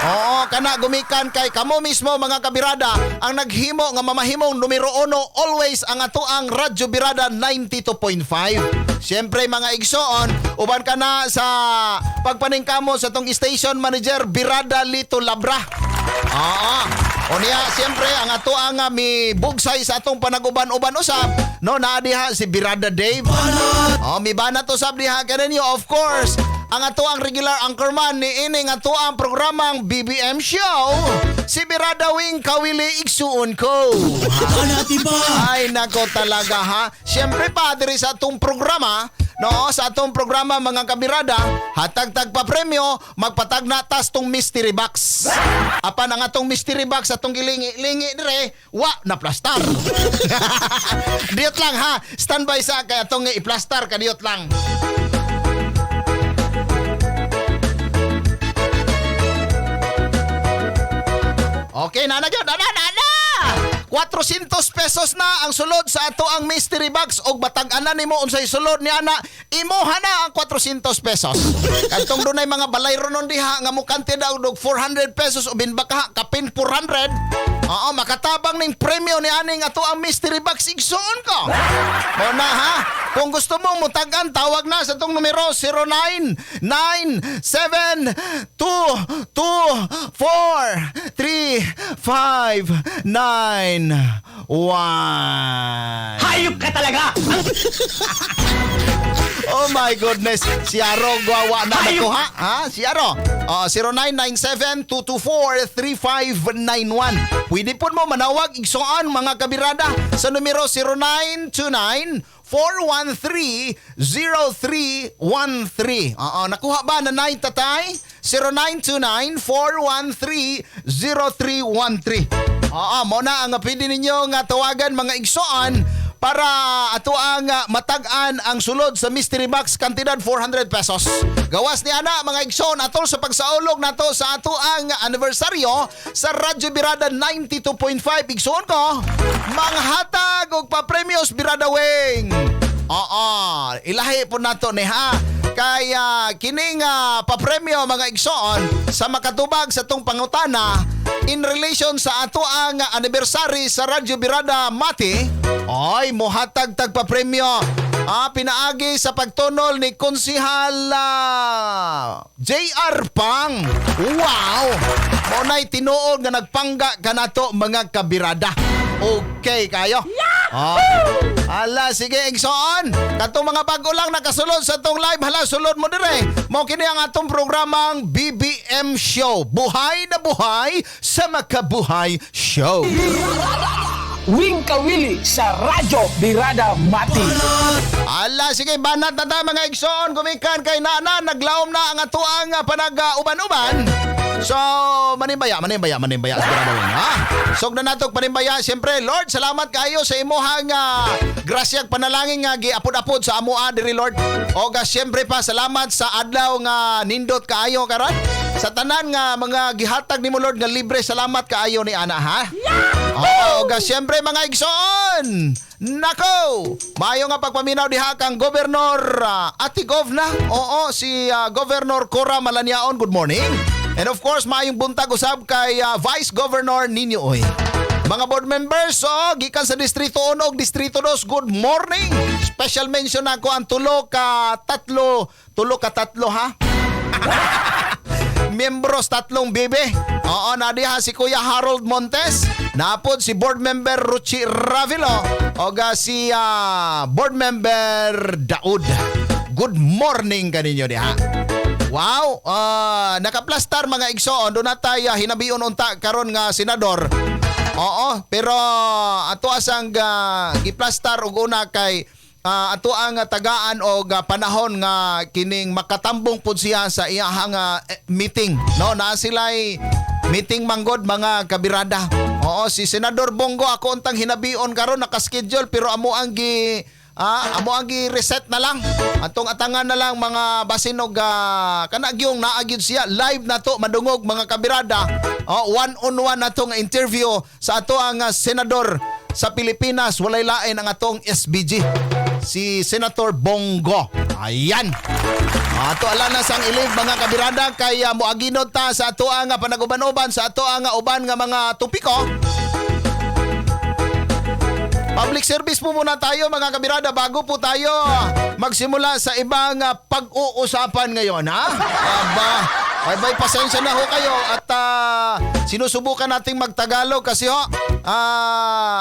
Oo, kana gumikan kay kamo mismo, mga kabirada, ang naghimo nga mamahimong numero uno always ang atoang Radyo Birada 92.5. Siyempre, mga igsoon, uban ka na sa pagpaningkamo sa tong station manager, Birada Lito Labra. Oo. O niya, siyempre, ang ato ang mi bugsay sa atong panaguban-uban usab, no, naa diha si Birada Dave. Oh, mi banat usab diha kaninyo, of course. Ang ato ang regular anchorman ni ining ato ang programang BBM Show, si Birada Wing Kawili, igsuon ko. Ay nako talaga, ha. Siyempre pa diri sa atong programa, no, sa atong programa, mga kabirada, hatag tag pa premyo, magpatag na tas tong mystery box. Apan ang atong mystery box atong gilingi-lingi dire, wa na plastar. Diyot lang ha. Standby sa kay atong i-plastar kadiyot lang. Okay, nana gyud, nana, nana! 400 pesos na ang sulod sa ato ang mystery box og batag-anan nimo unsay sulod ni ana, imuha na ang 400 pesos. Kadtong dunay mga balay ronon diha nga mukante daw og 400 pesos o binbaka kapin 400. Oo, makatabang ning premyo ni aning ato ang mystery box, igsuon ko. Mo na ha. Kung gusto mo mutagan, tawag na sa tong numero 09 9 7 2 2 4 3 5 9 1. Hayop ka talaga! Oh my goodness. Si Aro gawa na nakuha. Ha? Si Aro. Oh, 0997-224-3591. Pwede po mo manawag, igsoon, mga kabirada, sa numero 0929-413-0313. Oo, nakuha ba na 9 tatay? 0929-413-0313. Oo, mo na ang pwede ninyo nga tawagan, mga igsoon, para ato ang matag-an ang sulod sa mystery box kantidad 400 pesos. Gawas ni ana, mga igsoon, atol sa pagsaulog nato sa ato ang anibersaryo sa Radyo Birada 92.5, igsoon ko, manghatag og papremyos Birada Wing. Oo, ilahi po nato ni ha. Kaya kining papremyo, mga igsoon, sa makatubag sa tong pangutana in relation sa ato ang anniversary sa Radyo Birada Mati, ay mohatag tag papremyo. Pinaagi sa pagtunol ni Konsihal JR Pang. Wow! Mao nay tinuod nga nagpangga kanato, mga kabirada. Okay kayo. Ah. Ala, sige, igsoon. Katong mga bago lang nakasulod sa tong live, hala, sulod mo dire. Mao kini ang atong programang BBM Show. Buhay na buhay sa Makabuhay Show. Wing Kawili sa Radyo Birada Mati. Ala, sige, banat na ta, mga igsoon. Gumikan kay nana, naglaom na ang atuang panag-uban-uban. So, manimbaya, manimbaya, manimbaya. Sigurado yun, ha? So, na natog panimbaya. Siyempre, Lord, salamat kayo sa imuhang grasyag panalangin nga giapod-apod sa amoa diri, Lord. Oga, siyempre pa, salamat sa adlaw nga nindot kaayo karon. Sa tanan nga mga gihatag nimo, Lord, nga libre, salamat kaayo ni ana, ha? Oo, oga, siyempre, mga igsoon. Nako! Maayo nga pagpaminaw diha kang Governor Ati Gov na. Oo, si Governor Cora Malanyaon. Good morning. And of course, maayong buntag usab kay Vice Governor Nino Uy. Mga board members, oh, gikan sa Distrito 1 ug Distrito 2, good morning. Special mention ako ang tulo ka tatlo, tulo ka tatlo ha. Miyembros tatlong bebe. Oo, nadiha si Kuya Harold Montes, napod si board member Ruchi Ravilo, oga si board member Daud. Good morning kaninyo diha. Wow, nakaplastar, mga igsoon, doon na tayo hinabion unta karon nga senador. Oo, pero ato asang giplastar og una kay ato ang tagaan og panahon nga kining makatambong pud siya sa iyahang meeting. No, naa sila'y meeting manggod, mga kabirada. Oo, si Senador Bong Go ako untang hinabion karon, nakaschedule, pero amo ang gi-reset na lang. Atong atangan na lang mga basin og kana gyung naa gyud siya live na to madungog, mga kabirada. Oh, one on one na to nga interview sa ato ang senador sa Pilipinas, walay lain ang atong SBG. Si Senator Bong Go. Ayan. Ato ala na sang ilib, mga kabirada, kay moaginod ta sa atoa nga panaguban-uban sa atoa nga uban nga mga topiko. Public service po muna tayo, mga kabirada, bago po tayo magsimula sa ibang pag-uusapan ngayon, ha? Aba, ay bay, pasensya na ho kayo at sinusubukan nating magtagalog kasi ho,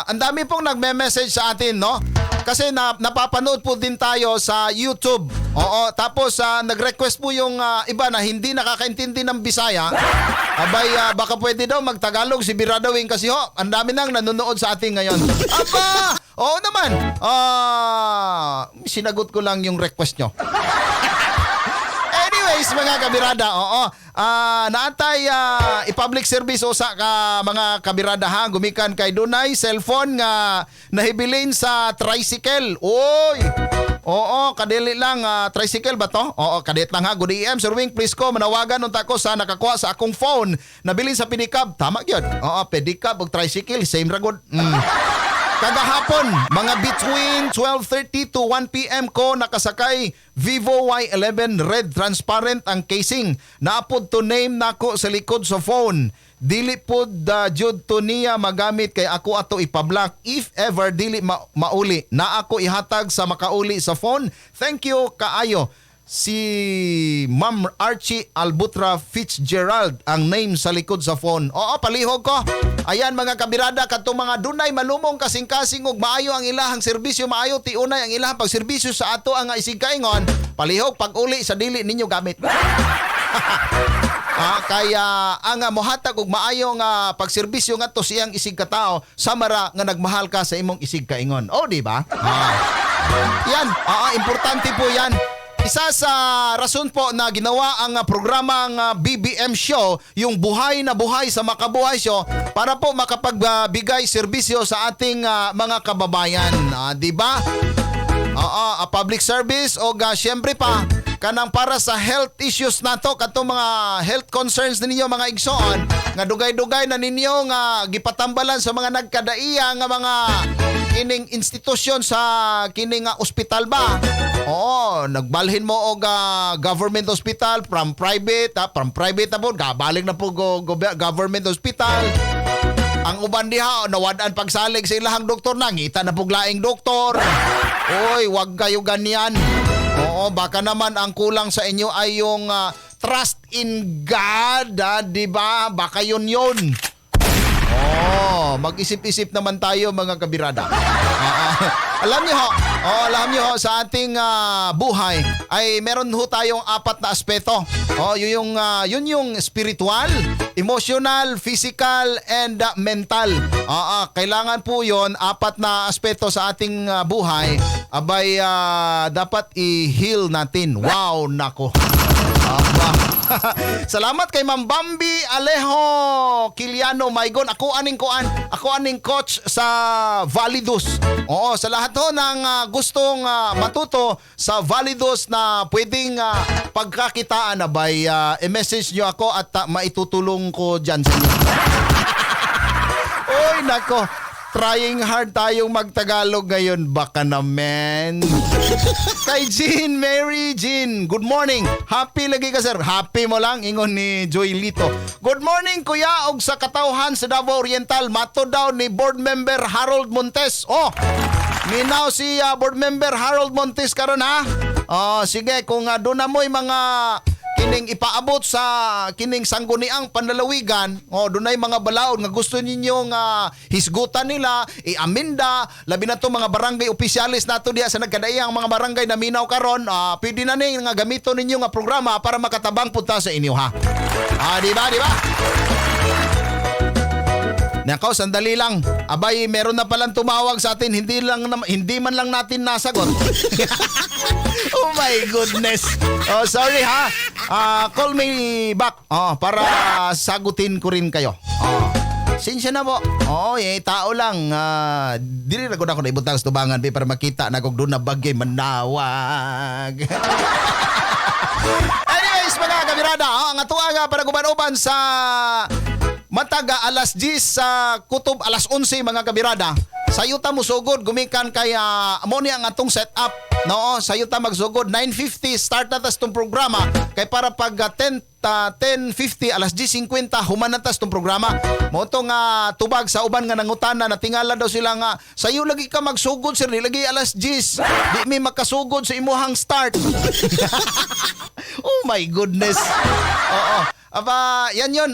ang dami pong nagme-message sa atin, no? Kasi napapanood po din tayo sa YouTube. Oo, tapos nag-request po yung iba na hindi nakakaintindi ng Bisaya. Abay, baka pwede daw magtagalog si Birada Wing kasi ho, ang dami nang nanonood sa atin ngayon. Aba! Oo naman. Sinagot ko lang yung request nyo. Anyways, mga kabirada, oo. Naatay i-public service usa ka, mga kabirada, ha, gumikan kay dunay cellphone nga nahibilin sa tricycle. Oy. Oo, kadili lang tricycle ba to? Oo, kadit lang ha. Good AM, Sir Wing, please ko manawagan unta ko sa nakakuha sa akong phone. Nabilin sa pedicab. Tama gyud. Oo, pedicab ug tricycle same ra gud. Kagahapon, mga between 12:30 to 1 p.m. ko nakasakay, Vivo Y11 red, transparent ang casing. Naapod to name nako sa likod sa phone. Dili pod jud to niya magamit kay ako ato ipablock if ever dili mauli. Na ako ihatag sa makauli sa phone. Thank you kaayo. Si Ma'am Archie Albutra Fitzgerald ang name sa likod sa phone. Oo, palihog ko. Ayan, mga kabirada, katong mga dunay malumong kasing-kasing ug maayo ang ilahang serbisyo, maayo tiunay ang ilahang pagserbisyo sa ato ang isigkaingon, palihog pag-uli sa dili ninyo gamit. Kaya ang mohatag og maayo nga pagserbisyo ngadto siyang isig katao samara nga nagmahal ka sa imong isig kaingon. Oh, di ba? Yan, importante po yan. Isa sa rason po na ginawa ang programang BBM Show, yung Buhay na Buhay sa Makabuhay Show, para po makapagbigay serbisyo sa ating mga kababayan. Di ba? Oo, public service o syempre pa kanang para sa health issues nato, katong mga health concerns ninyo, mga igsoon, nga dugay-dugay na ninyo nga gipatambalan sa mga nagkadaiya nga mga kining institusyon sa kining ospital ba. Oo, nagbalhin mo og government hospital from private, from private na po, gabalik na po government hospital. Ang uban diha nawad-an pagsalig sa ilahang doktor, nangita na pug laing doktor. Oy, wag kayo ganyan. Oo, baka naman ang kulang sa inyo ay yung trust in God, di ba? Baka yun yun. Oh, mag-isip-isip naman tayo, mga kabirada. Alam niyo ho, sa ating buhay ay meron ho tayong apat na aspeto. Oh, yun yung spiritual, emotional, physical, and mental. Kailangan po yun, apat na aspeto sa ating buhay. Abay, dapat i-heal natin. Wow, nako. Aba. Salamat kay Ma'am Bambi Alejo Kiliano Maigon. Ako aning kuan, ako aning coach sa Validus. Oo, sa lahat ho ng gustong matuto sa Validus na pwedeng pagkakitaan, abay i-message nyo ako at maitutulong ko dyan sa inyo. Oy, nako. Trying hard tayong magtagalog ngayon. Baka naman. Kay Jean, Mary Jean, good morning. Happy lagi ka, sir. Happy mo lang, ingon ni Joy Lito. Good morning, kuya, og sa katawhan sa Davao Oriental. Mato daw ni board member Harold Montes. Oh, minaw si board member Harold Montes karon ha. Oh, sige, kung doon na mo'y mga kining ipaabot sa kining sangguniang panlalawigan, oh, dunay mga balaod nga gusto ninyo nga hisgutan nila, iaminda, labi na to mga barangay opisyalis nato diha sa nagkadaiyang mga barangay na minaw karon, pwede na ni nga gamiton ninyo nga programa para makatabang punta sa inyo ha. Di ba, di ba? Nako, sandali lang. Abay, meron na palang tumawag sa atin. Hindi man lang natin nasagot. Oh my goodness. Oh, sorry ha. Call me back. Oh, para sagutin ko rin kayo. Oh. Sinsya na po. Oo, tao lang. Dili na ko na ako naibutang sa tubangan be, para makita na kung doon na bagay manawag. Anyways, mga kabirada, oh, ang atuwa nga para guban-uban sa Mataga alas 10 sa kutob alas 11, mga kabirada. Sayuta mo sugod gumikan kay mo ni ang atong setup. No, sayuta magsugod 9:50 start na tas tong programa kay para pag 10 10:50, alas 10:50 human na tas tong programa. Mo to nga tubag sa uban nga nangutana, natingala daw sila nga sayo lagi ka magsugod, sir, di lagi alas 10. Di mi makasugod sa imuhang start. Oh my goodness. Oo. Aba, yan yun.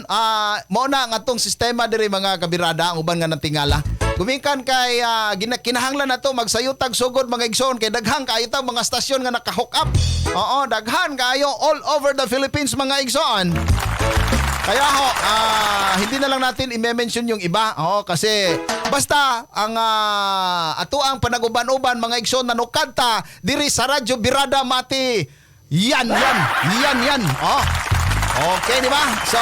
Mao na ang atong sistema diri, mga kabirada, ang uban nga natingala. Gumikan kay kinahanglan na to magsayutag sugod, mga igsoon, kay daghan kaayo ta mga stasyon nga naka-hook up. Oo, daghan kaayo all over the Philippines, mga igsoon. Kaya ho, hindi na lang natin i-mention yung iba. Oo, kasi basta ang ato ang panaguban-uban, mga igsoon, nanukad ta diri sa Radyo Birada Mati. Yan, yan, yan, yan. Oh. Okay, di ba? So,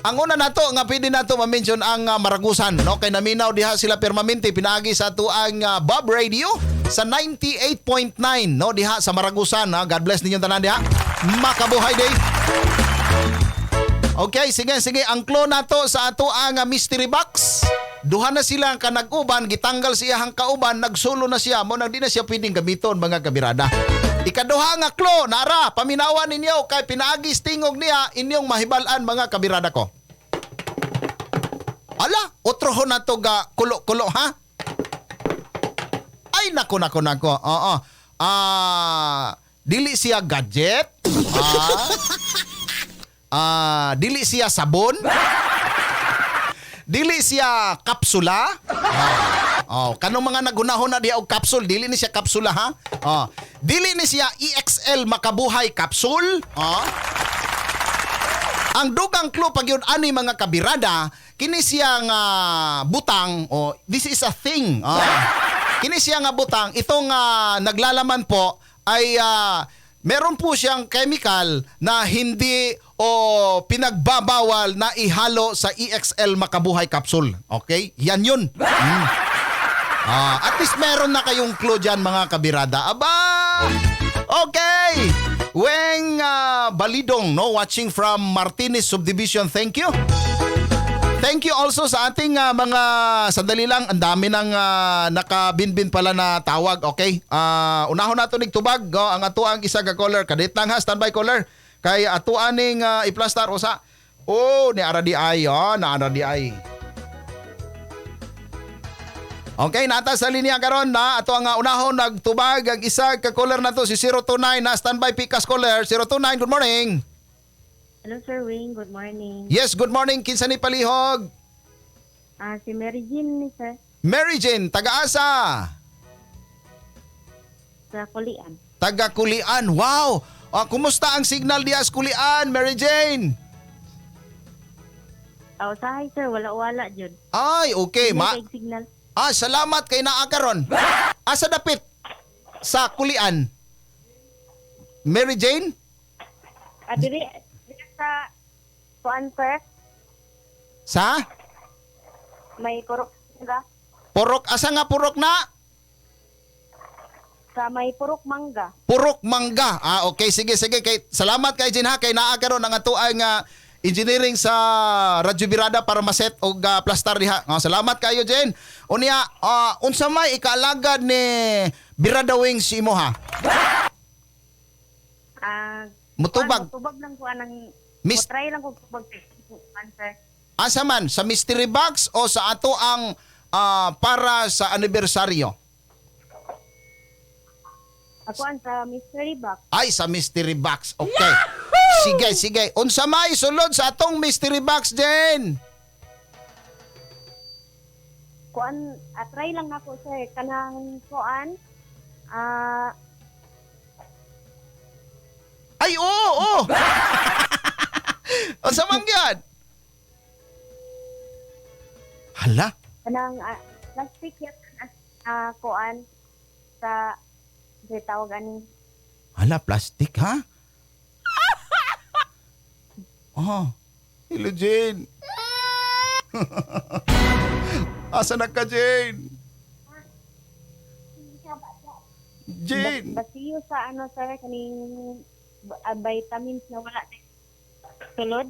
ang una nato nga pwede nato ma-mention ang Maragusan, no? Kay naminaw diha sila permanente pinaagi sa atuang Bob Radio sa 98.9, no, diha sa Maragusan, ha? God bless ninyong tanan diha. Makabuhay day. Okay, sige, sige. Ang clue nato sa ato ang mystery box. Duha na sila ang kanag-uban, gitanggal siya ang kauban, nagsulo na siya. Mo nang di na siya pwedeng gamiton, mga kabirada. Ikaduha nga clue, nara, paminawan ninyo kay pinaagis tingog niya inyong mahibal-an, mga kabirada ko. Ala, otro ho na to ga kulo-kulo, ha? Ay nako, nako, nako. Oo. Dili siya gadget. Dili siya sabon. Dili siya kapsula. Oh, kanong mga nagunahon na diha og capsule, dili ni siya kapsula, ha. Oh. Dili ni siya EXL Makabuhay capsule. Oh. Ang dugang clue pag yun ani, mga kabirada, kini siya nga butang oh, this is a thing. Oh. Kini siya nga butang, itong naglalaman po ay meron po siyang chemical na hindi o pinagbabawal na ihalo sa EXL Makabuhay capsule. Okay? Yan yun. At least meron na kayong clue dyan, mga kabirada. Aba! Okay! Weng Balidong, no, watching from Martinez Subdivision. Thank you. Thank you also sa ating mga, sandali lang, ang dami ng nakabinbin pala na tawag. Okay? Unahon nato nig tubag go ang ato ang isa ka caller. Kadit lang ha, standby caller. Kay ato aning iplastar usa. Oh, ni ara di ay, oh, na ara di ay. Okay, nata sa linya karon na ato ang unahon nagtubag ang isa ka caller nato, si 029 na standby pikas caller 029. Good morning. Hello, Sir Wing. Good morning. Yes, good morning. Kinsa ni, palihog? Si Mary Jean ni, sir. Mary Jane, taga-asa? Sa Culian. Taga Culian. Wow. Kumusta ang signal diya sa Culian, Mary Jane? Oh, sahay, sir, wala-wala jud. Ay, okay. Ma signal. Salamat kay naa karon. Asa dapit sa Culian, Mary Jane? Diri sa kuan, sir. Sa? May purok mangga. Purok, asa nga purok na? Sa may Purok Mangga. Purok Mangga. Okay, sige, sige. Kay, salamat kay Jane ha, kay naa karon ang ato ang engineering sa Radyo Birada para maset og plastar diha. Salamat kayo, Jane. Unya, unsa may ikaalagad ni Birada Wings imo, ha? Mutubag. Kuan, mutubag lang ko anang try lang ko tubag kuan, sir. Asa man, sa mystery box o sa ato ang para sa anibersaryo? Ako ang sa mystery box. Ay, sa mystery box. Okay. Sige, sige. Unsa may sulod sa atong mystery box, Jane? Kuan, try lang ako, sir, kanang kuan Ay, oo. Unsa man gyud? Hala. Kanang plastic yan, kuan sa di tawag ani. Hala, plastic ha? Oh. Hello, Jane. Asa na ka, Jane? Jane. Basiyo sa ano, sir, kaning vitamins na wala na sulod.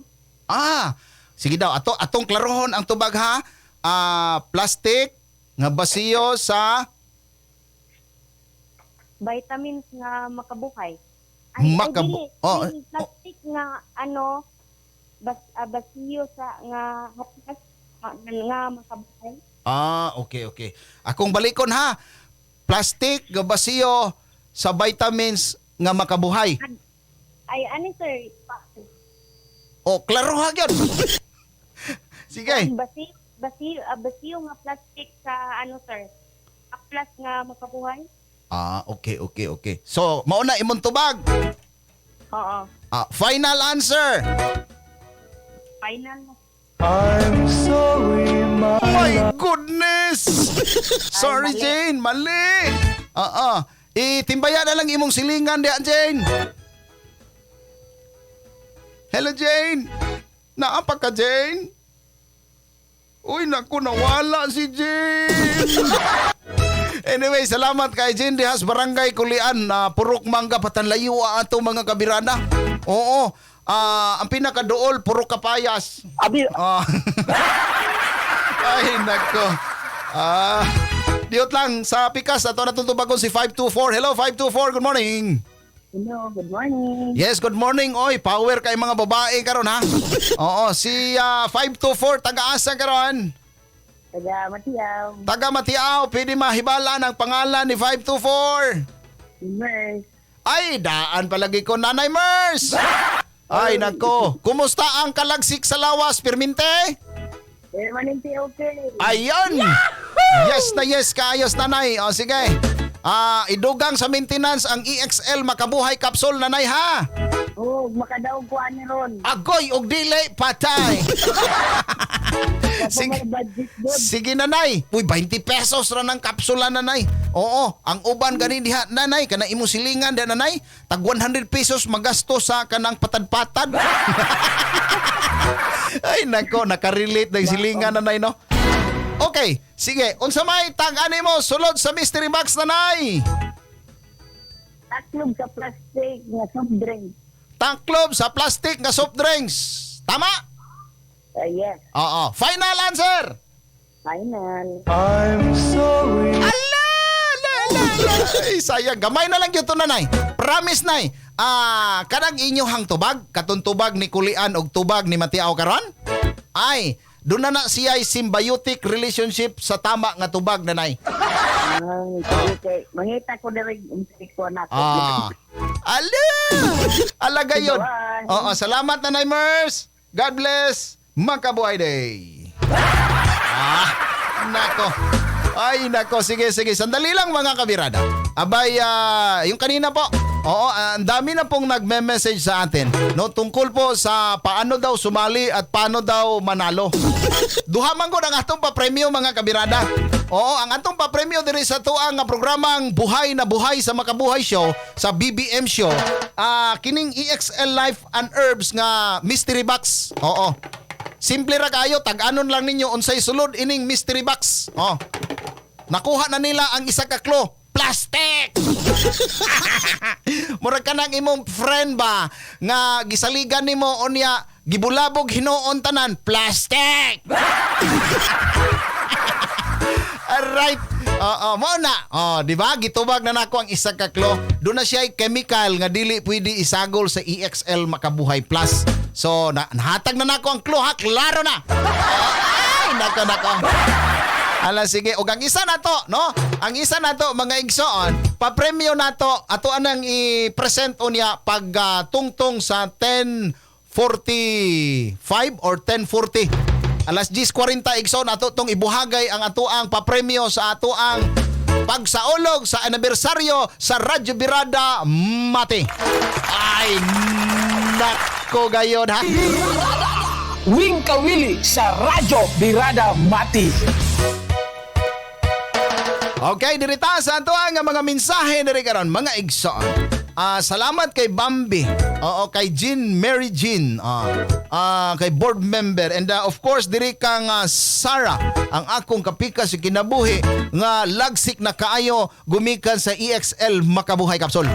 Ah, Sige daw, ato atong klarohon ang tubag ha. Ah, plastic nga basiyo sa Vitamins nga makabuhay. Ay, ay, dili. Oh, Dili, plastic nga ano basiyo sa nga haplas nga makabuhay. Ah, okay, okay. Akong balikon ha. Plastic nga basiyo sa vitamins nga makabuhay. Ay ano sir? O, klaro ha gyud. Sige. Basiyo basiyo basiyo nga plastic sa ano sir? Haplas nga makabuhay. Ah, okay, okay, okay. So, mauna imong tubag. Oo. Ah, final answer. Final na. My goodness! Sorry, mali. Jane. Mali. Oo. Itimbaya na lang imong silingan diyan, Jane. Hello, Jane. Naapa ka, Jane? Uy, naku, nawala si Jane. Anyway, salamat kay Jane Dihas Barangay Kulian na Purok Mangga Patanlayo ato mga kabirana. Oo. Ah, ang pinakadool Purok Kapayas. Abi, Ah. Ay, nako. Ah, diot lang sa pikas ato natutubagon si 524. Hello 524, good morning. Hello, good morning. Yes, good morning. Oy, power kay mga babae karon ha. Oo, si 524 taga-asa karon. Taga Matiaw, Taga Matiaw, pwede mahibalan ang pangalan ni 524. Merce. Ay, daan palagi ko Nanay Mers. Ay, nako. Kumusta ang kalagsik sa lawas, Pirminte? Permanente okay. Ayun! Yes na yes, kaayos nanay. O sige. Ah, idugang sa maintenance ang EXL Makabuhay Capsule nanay ha. Oh, makadaog ko ani ron. Agoy og dili patay. Sige. Budget good. Sige nanay. Uy, 20 pesos ra ng kapsula nanay. Oo, ang uban gani diha nanay kana imong silingan diha nanay, tag 100 pesos magasto sa kanang patad-patad. Ay nako, nakarelate na yung silingan nanay no. Okay, sige. Unsa may tag-ani mo sulod sa mystery box nanay? Taklob sa plastic nga soft drink. Tangklob sa plastic nga soft drinks. Tama? Yes, Oo. Final answer. final. Ala! Ala, ala, ala. Ay, sayang. Gamay na lang yun to, nanay. Promise, nay. Ah, kanang inyohang tubag, katong tubag ni Kulian og tubag ni Matiaw karon? Ay, doon na na siya symbiotic relationship sa tama nga tubag, nanay. Ay, sige kay mangita ko diri unsay ko na. Ah. Ala! Ala gayon. Bye. Oo, salamat Nanay Mers. God bless. Makabuhay Day. Ah, nako. Ay, nako. Sige, sige. Sandali lang mga kabirada. Abay, yung kanina po. Oo, ang dami na pong nagme-message sa atin no, tungkol po sa paano daw sumali at paano daw manalo. Duha man gud ang atong papremyo mga kabirada. Oo, ang atong papremyo diri sa tuang nga programang Buhay na Buhay sa Makabuhay Show sa BBM Show. Ah, kining EXL Life and Herbs nga mystery box. Oo. Simple ra kayo, tag-anon lang ninyo unsay sulod ining mystery box. Oh. Nakuha na nila ang isa ka clue. Plastic! Murag ka nang imong friend ba nga gisaligan nimo unya gibulabog hinuon tanan plastic. Alright. Oo, mao na. Oh, di ba? Gitubag na nako ang isa ka clue. Doon na siya chemical nga dili pwede isagol sa EXL Makabuhay Plus. So, nahatag na nako ang clue ha. Klaro na. Ay, nako nako. Ala sige, ug ang isa nato, no? Ang isa nato mga igsoon, papremyo nato ato anang i-present unya pag tungtong sa 10:45 or 10:40. Alas 10:40 igsoon ato tong ibuhagay ang atoang papremyo sa atoang pagsaulog sa anibersaryo sa Radyo Birada Mati. Ay nako gayon ha. Wing Kawili sa Radyo Birada Mati. Okay, dirita sa ato ang mga mensahe diri karon mga igsoon. Ah, salamat kay Bambi. Oo, kay Jean Mary Jean. Kay board member and of course diri kang Sarah, ang akong kapika sa kinabuhi nga lagsik na kaayo gumikan sa EXL Makabuhay Capsule.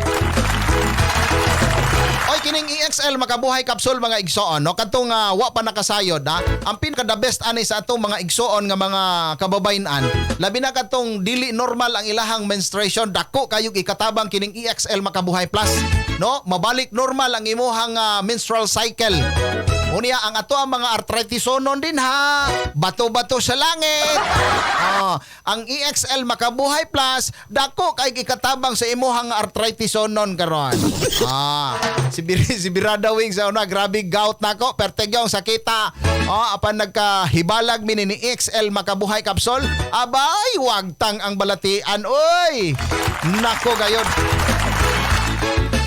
Oy, Kining EXL Makabuhay Capsule, mga igsoon, no, kadtong wa pa nakasayod ha. Ang pinaka the best ani sa atong mga igsoon nga mga kababayen-an, labi na kadtong dili normal ang ilahang menstruation, dako kayo ikatabang kining EXL Makabuhay Plus, no? Mabalik normal ang imuhang menstrual cycle. Unya ang ato ang mga arthritisonon din ha. Bato-bato sa langit. Oh, ang EXL Makabuhay Plus dako kay ikatabang sa imuhang arthritisonon karon. Si Birada Wings sa una, grabe gout nako, pertegyong sakita. Oh, apan nagkahibalag mi ni EXL Makabuhay Capsule, abay wagtang ang balatian oy. Nako gayon.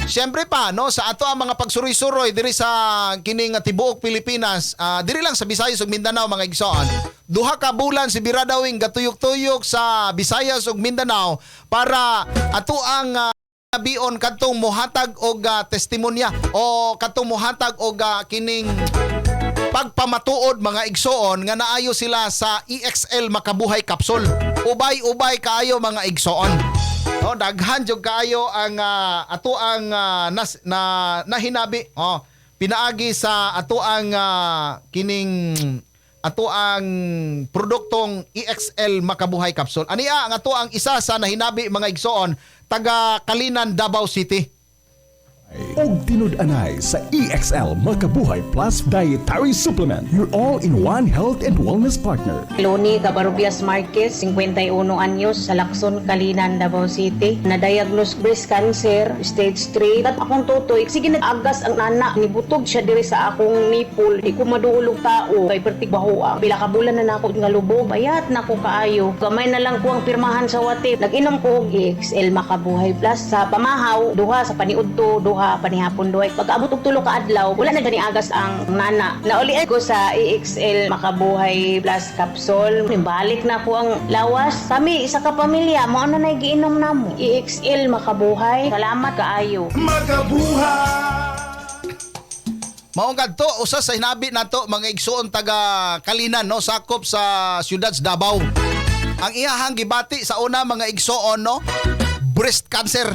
Siyempre pa no, sa ato ang mga pagsuroy-suroy diri sa kining tibuok Pilipinas, diri lang sa Visayas ug Mindanao, mga igsoon. 2 ka bulan si Biradawing gatuyok-tuyok sa Visayas ug Mindanao para ato ang bion kadtong mohatag og testimonya o kadtong mohatag og kining pagpamatuod, mga igsoon, nga naayo sila sa EXL Makabuhay Capsule. Ubay-ubay kaayo, mga igsoon. No, daghan jud kaayo ang ato ang na nahinabi. Oh, pinaagi sa ato ang kining ato ang produktong EXL Makabuhay Capsule. Ania ang ato ang isa sa nahinabi, mga igsoon, taga Kalinan, Davao City. Og tinud-anay sa EXL Makabuhay Plus Dietary Supplement, your all-in-one health and wellness partner. Loni Cabarubias Marquez, 51 anyos, sa Lacson, Calinan, Davao City. Na-diagnose breast cancer, stage 3. At akong tutoy, sige nag-agas ang nana, nibutog siya diri sa akong nipple. Di ko maduolog tao, kay pertig bahoa. Pila ka bulan na nako nga lubog, bayat nako kaayo. Gamay na lang ko ang pirmahan sa wati. Nag-inom ko og EXL Makabuhay Plus sa pamahaw, duha sa paniudto, duha panihapon duha. Pag abot og 3 ka adlaw, wala na gani agas ang nana. Naulian ko sa EXL Makabuhay Plus Capsule. Balik na ko ang lawas. Kami isa ka pamilya, mao na nay giinom namo. EXL Makabuhay. Salamat kaayo. Maong kadto usa sa hinabi nato, mga igsuon, taga Kalinan, no, sakop sa siyudad sa Davao. Ang iyahang gibati sa una, mga igsuon, no, breast cancer.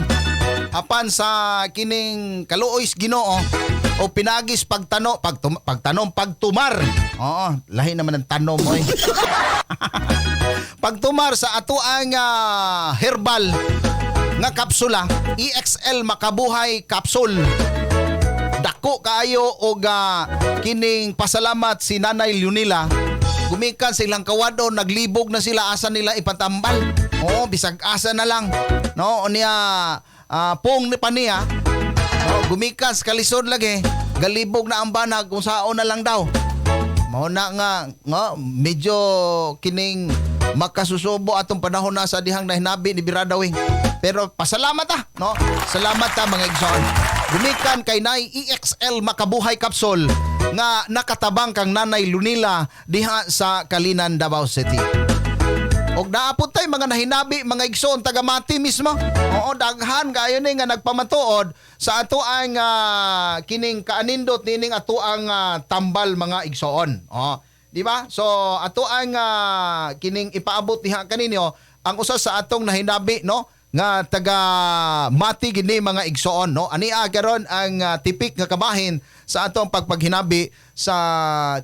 Apan sa kining kaluoy sa Ginoo o pinagis pagtano pagtum, pagtanom pagtumar. Oo, lahi naman ng tanom oy. Pagtumar sa ato ang herbal nga kapsula, EXL Makabuhay Capsule, dako kaayo og kining pasalamat si Nanay Leonila gumikan sa ilang kawado. Naglibog na sila asa nila ipatambal. Oo, bisag asa na lang, no, unya pong ni pa niya, no, gumikan sa kalisod lagi, galibog na ang banag kung saon na lang daw. Mao na nga nga medyo kining makasusubo atong panahon na sa dihang nahinabi ni Biradawing. Pero pasalamat ah, no? Salamat ta, mga igsoon. Gumikan kay nay EXL Makabuhay Capsule nga nakatabang kang Nanay Lunila diha sa Kalinan, Davao City. Og naapot tay mga nahinabi, mga igsoon, taga Mati mismo. Oo, daghan kayo ni nga nagpamatuod sa ato ang kining kaanindot nining ato ang tambal, mga igsoon. Oh, di ba? So ato ang kining ipaabot diha kaninyo ang usa sa atong nahinabi, no, nga taga Mati gini, mga igsoon, no. Ania karon ang tipik nga kabahin sa atong pagpaghinabi sa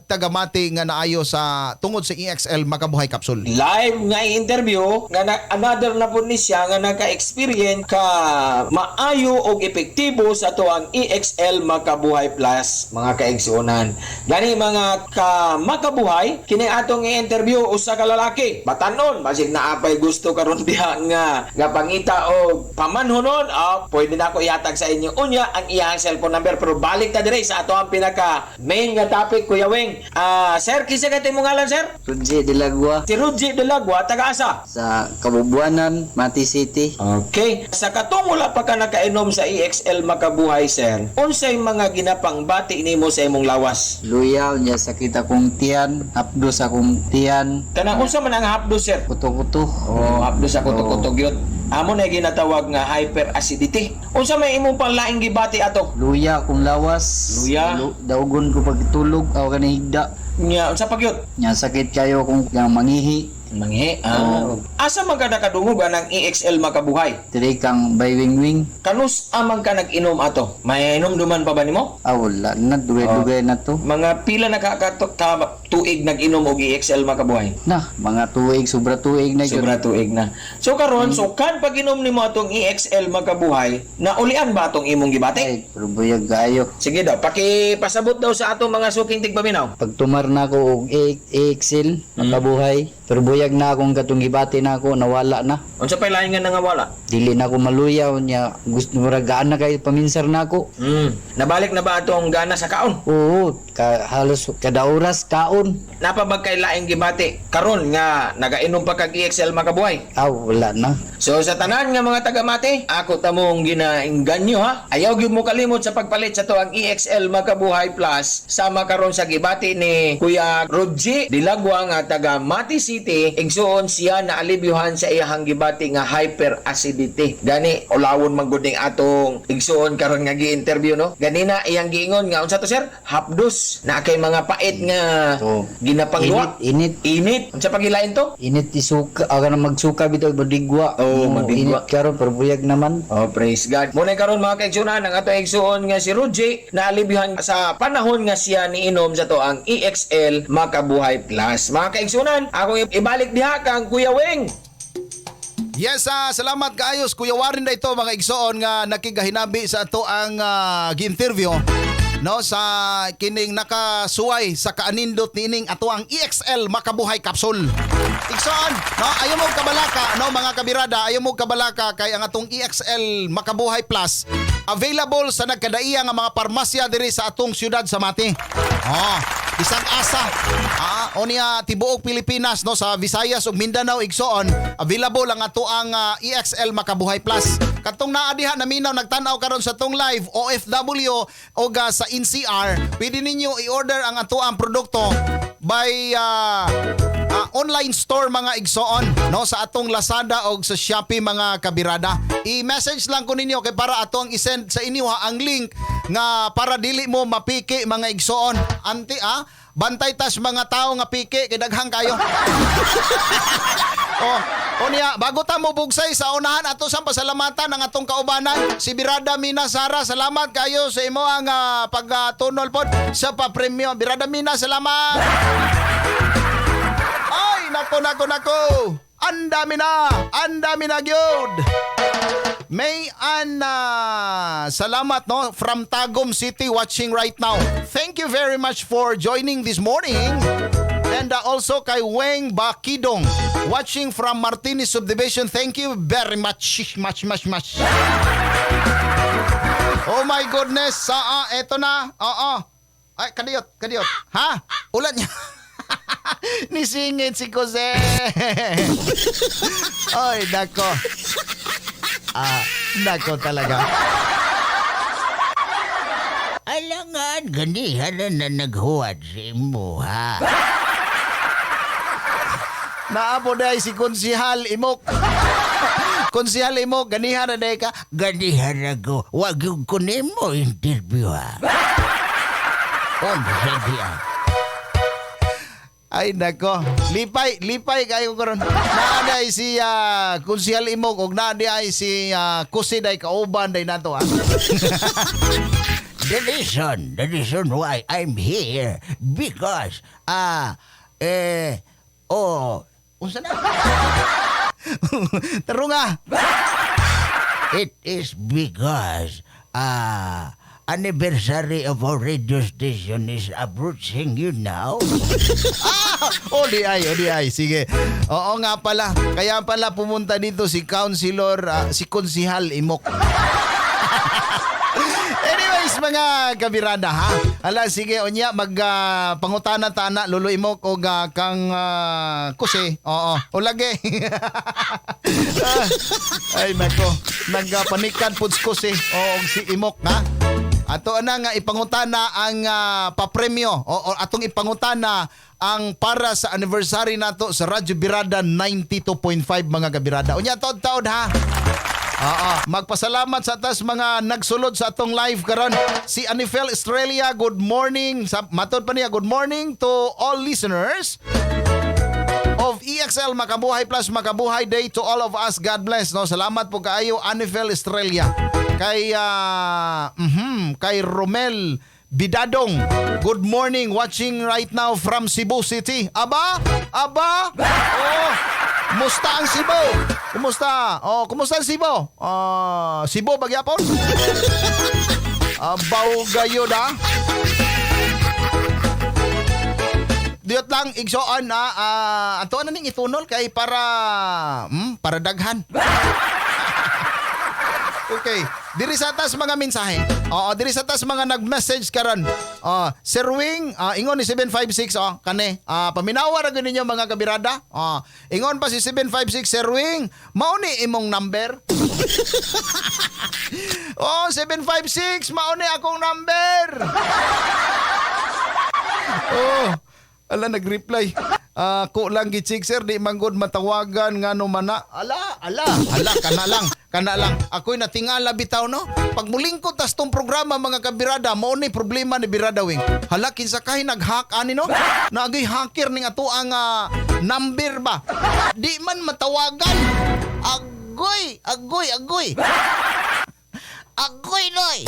taga Mati nga naayo sa tungod sa EXL Makabuhay Capsule. Live nga interview nga na, another na po ni siya nga naka-experience ka maayo og epektibo sa ato ang EXL Makabuhay Plus, mga kaigsuonan. Gani mga ka makabuhay, kini atong i-interview usa ka lalaki. Batanon, basig naapay gusto karon diha nga nga pangita og pamanhonon, pwede na ako ihatag sa inyo unya ang iyang cellphone number, pero balik ta dire sa ato ang pinaka main nga topic, Kuya Weng. Sir, kinsa kay imong ngalan, sir? Rudji Delagua. Si Rudji Delagua, taga asa? Sa Kabubuanan, Mati City. Okay. Sa katong wala pa ka nakainom sa EXL Makabuhay, sir, unsay mga ginapangbati nimo sa imong lawas? Luya, unya sakit akong tiyan, hapdos akong tiyan. Kanang unsa man ang hapdos, sir? Kuto-kuto. Oh, hapdos sa kuto-kuto gyud. Amo na ginatawag nga hyperacidity. Unsa may imong panlaing gibati ato? Luya akong lawas. Luya? Daugon ko pagtulog, aw kanang higda. Nya unsa pa gyud? Nya sakit kayo kung yang mangihi. Manghi. Ah. Oo. Asa man ka nakadungog anang EXL Makabuhay? Diri kang Baywing Wing. Kanus amang ka nag-inom ato? May inom duman pa ba nimo? Ah, wala na. Dugay-dugay na to. Mga pila na ka tuig nag-inom og EXL Makabuhay? Na, mga tuig, sobra tuig na yun. Sobra tuig na. So karon, so kan pag-inom nimo atong EXL Makabuhay, naulian ba atong imong gibati? Ay, pero buyag kayo. Sige daw, pakipasabot daw sa atong mga suking tigpaminaw. Pagtumar na ako og EXL, makabuhay. Pero buyag na akong katong gibati na ako, nawala na. Unsa pay lain nga nangawala? Dili na ako maluyaw niya. Gusto murag gaan na kayo paminsar na ako. Nabalik na ba atong gana sa kaon? Oo, halos kada oras kaon. Napabag kay laing gibati karon nga nagainom pa kag EXL Makabuhay? Ah, wala na. So sa tanan nga mga taga-Mati, ako tamong ginainganyo ha. Ayaw gyud mo kalimot sa pagpalit sa to ang EXL Makabuhay Plus sama karon sa gibati ni Kuya Rodji Dilagwa nga taga Mati City. Igsuon siya na alibyuhan sa iyahang gibati nga hyperacidity. Gani ulawon man gud ning atong igsuon karon nga gi-interview no. Ganina iyang giingon nga unsa to sir? Hapdos na kay mga pait nga So, ginapangluwa. Init, Init. Unsa pagilain to? init isuka, aga na magsuka bitaw madigwa. Oo, madigwa. Init karon pero buyag naman. Oh, praise God. Muna karon mga kaigsunan, ang atong igsuon nga si Ruji na alibyuhan sa panahon nga siya niinom sa to ang EXL Makabuhay Plus. Mga kaigsunan, akong ibalik diha kang Kuya Weng. Yes, salamat kaayos Kuya Warren na ito mga igsoon nga nakigahinabi sa ato ang gi-interview no sa kining nakasuway sa kaanindot niining ato ang EXL Makabuhay Capsule. Igsoon, no, ayaw mo kabalaka, no mga kabirada, ayaw mo kabalaka kay ang atong EXL Makabuhay Plus available sa nagkadaiya nga mga parmasya diri sa atong syudad sa Mati. Oh, isang asa. O niya tibuok Pilipinas no sa Visayas ug Mindanao igsoon available ang ato ang EXL Makabuhay Plus. Katong naa diha naminaw nagtan-aw karon sa tong live OFW o sa NCR, pwede ninyo i-order ang ato ang produkto by online store mga igsoon no sa atong Lazada og sa Shopee mga kabirada. I-message lang ko ninyo kay para ato ang i-send sa inyo ha, ang link nga para dili mo mapiki mga igsoon. Anti bantay tas mga tao nga piki kay daghang kayo. Oh, o niya, bago ta mo bugsay sa unahan ato sang pasalamatan ang atong kaubanan si Birada Mina Sara. Salamat kayo sa imo ang pagtunol pod sa papremyo. Birada Mina, salamat. Ay, nako nako nako. Ang dami na gyud. May an salamat no from Tagum City watching right now. Thank you very much for joining this morning. And also kay Weng Bakidong watching from Martinez Subdivision. Thank you very much. Much, much, much. Oh my goodness. Eto na. Oo. Ay, kadiyot, kadiyot. Ha? Ulan niya. Nisingit si Jose. Ay, nako. Nako talaga. Alangan, ganihan na naghuwat sa imo, ha? Naapo day si Konsihal Imok. Konsihal Imok, ganihan na day ka. Ganihan na ko. Wag yung kunin mo interview, ha? Ay nako, lipay, lipay kayo karon. Naa day si Konsihal Imok og naa day ay si Kusi day kauban day nato ha. The reason why I'm here because unsa na? Tarunga. It is because anniversary of our radio station is approaching you now. O di ay, sige. Oo nga pala. Kaya pala pumunta dito si Councilor, si Konsihal Imok. Anyways, mga kabirada ha. Hala, sige, unya, mag pangutana ta na, Lolo Imok, o kang kuse. Oo, o lagi. Ay, nako. Nagpanikan po kuse. Oo, si Imok, ha? Ato na nga ipangutana ang papremyo o atong ipangutana ang para sa anniversary nato sa Radyo Birada 92.5 mga kabirada. Unya taod-taod ha. Oo. Magpasalamat sa tas mga nagsulod sa atong live karon. Si Anifel Estrella, good morning. Sa matod pa niya, good morning to all listeners. of EXL Makabuhay Plus Makabuhay Day to all of us. God bless. No, salamat po kaayo, Anifel Estrella. Kay kay Romel Bidadong. Good morning, watching right now from Cebu City. Aba? Aba? Oh, kumusta ang Cebu? Kumusta? Oh, kumusta ang Cebu? Ah, Cebu bagyapon? Abaw gayod ah. Diyot lang igsoon na ato na ning itunol kay para para daghan. Okay, diri sa tas mga mensahe. Oo, diri sa tas mga nag-message karon. Oh, Sir Wing, ingon ni 756 oh, kani. Paminawa ra gyud ninyo mga kabirada. Oh, ingon pa si 756, Sir Wing, mao ni imong number. Oh, 756, mao ni akong number. Oh, ala nag-reply. Ko lang gichik sir, di manggod matawagan ngano mana. Ala, ala, ala kana lang, kana lang. Ako'y natingala bitaw no. Pag mulingkot tas tong programa mga kabirada, mao ni problema ni Birada Wing. Hala kinsa kay nag-hack ani no? Naagay hacker ning ato ang number ba. Di man matawagan. Agoy, agoy, agoy. Agoy noy.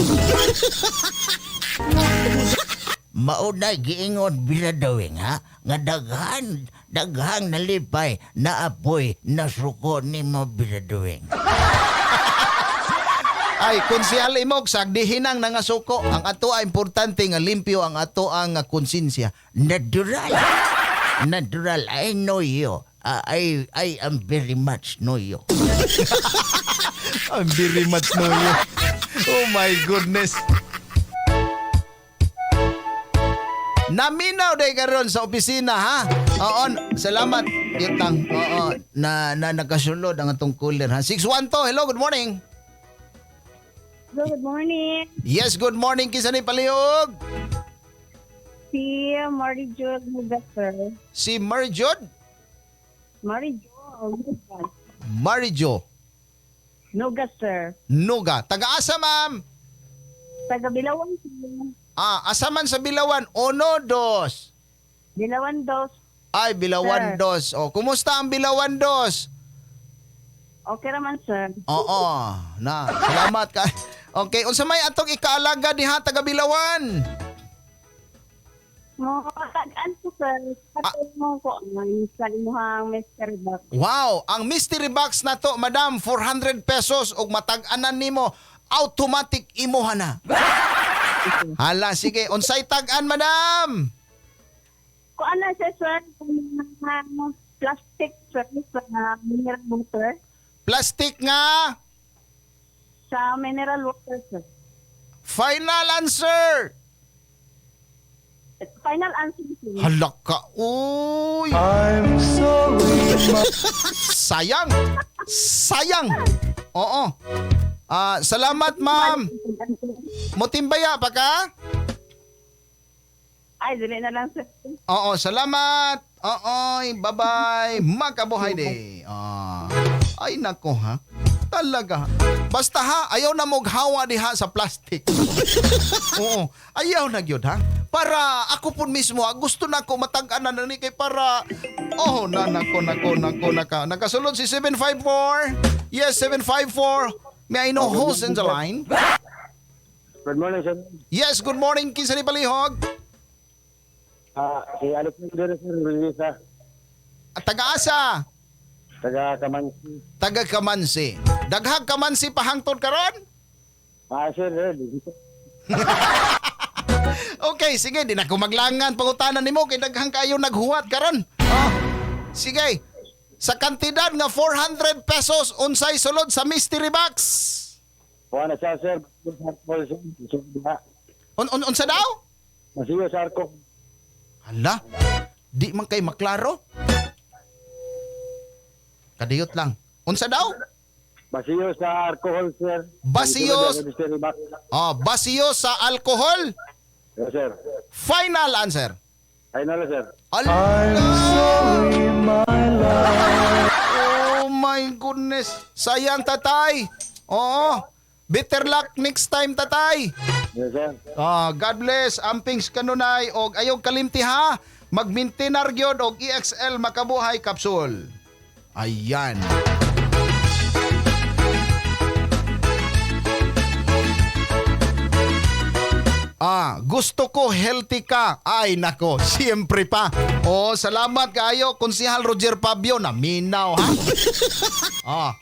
Mauna giingon Biradawing ha nga daghan daghang nalipay na apoy nasuko nimo, Biradawing. Ay, konsihal imog sagdihinang nangasuko. Ang ato ay importante nga limpyo ang ato ang konsensya. Natural. Natural. I know you. I am very much know you. I'm very much know you. Oh my goodness. Naminaw day karon sa opisina ha. Oo, salamat. Yun lang. Oo, na, na nakasulod ang atong cooler ha. 612. Hello, good morning. Hello, good morning. Yes, good morning, kinsa ni palihog? Si Mary Jo Nuga, sir. Si Marjod? Mary Jo Nuga. Marijo Nuga, sir. Nuga. Taga-asa, ma'am? Taga Bilawan, sir. Ah, asa man sa Bilawan? Uno, dos. Bilawan dos. Ay, Bilawan Sir. dos. O, kumusta ang Bilawan dos? Okay naman, sir. Oo, na. Salamat ka. Okay, unsa may atong ikaalaga diha taga Bilawan? Mo tagaan po, sir. Patay mo ko ang sa imuhang mystery box. Wow, ang mystery box na to, madam, 400 pesos og matag-anan nimo, automatic imuha na. Hala, sige, unsay tag-an, madam? Kuan na siya, sir. Plastic, sir, sa mineral water. Plastic nga? Sa mineral water, sir. Final answer. Final answer, sir. Hala ka, uy. I'm sorry. Sayang. Sayang. Oo. Ah, salamat, ma'am. Motimbaya pa ka? Ay, dili na lang, sir. Oo, salamat. Oo, bye-bye. Makabuhay day. Ah. Ay nako ha. Talaga. Basta ha, ayaw na moghawa diha sa plastic. Oo, ayaw na gyud ha. Para ako po mismo, ha, gusto na ko matag-anan na ni kay para oh na nako nako nako naka. Nakasulod si 754. Yes, 754. May I know who's in the line? Good morning, sir. Yes, good morning, kinsa ni palihog? Si Alexander, sir, Luisa. At taga-asa? Taga Kamansi. Taga Kamansi. Daghag Kamansi pahangtod karon? Sir, sir. Okay, sige, di na ko maglangan pangutanan nimo kay daghang kayo naghuwat karon. Oh, sige. Sa kantidad nga 400 pesos unsay sulod sa mystery box? Kuha na siya, sir. Unsa daw? Masiyo sa arko. Hala, di man kay maklaro. Kadiyot lang. Unsa daw? Basiyo sa alcohol, sir. Basiyo. Oh, basiyo sa alcohol. Yes, sir. Final answer. Final, sir. I'm sorry, my love. Oh my goodness. Sayang tatay. Oo. Better luck next time, tatay. Yes, sir. Ah, God bless. Ampings kanunay og ayaw kalimti ha. Magmintinar gyud og EXL Makabuhay Capsule. Ayan. Ah, gusto ko healthy ka. Ay nako, siyempre pa. Oh, salamat kaayo Konsihal Roger Pabio na minaw ha. Ah.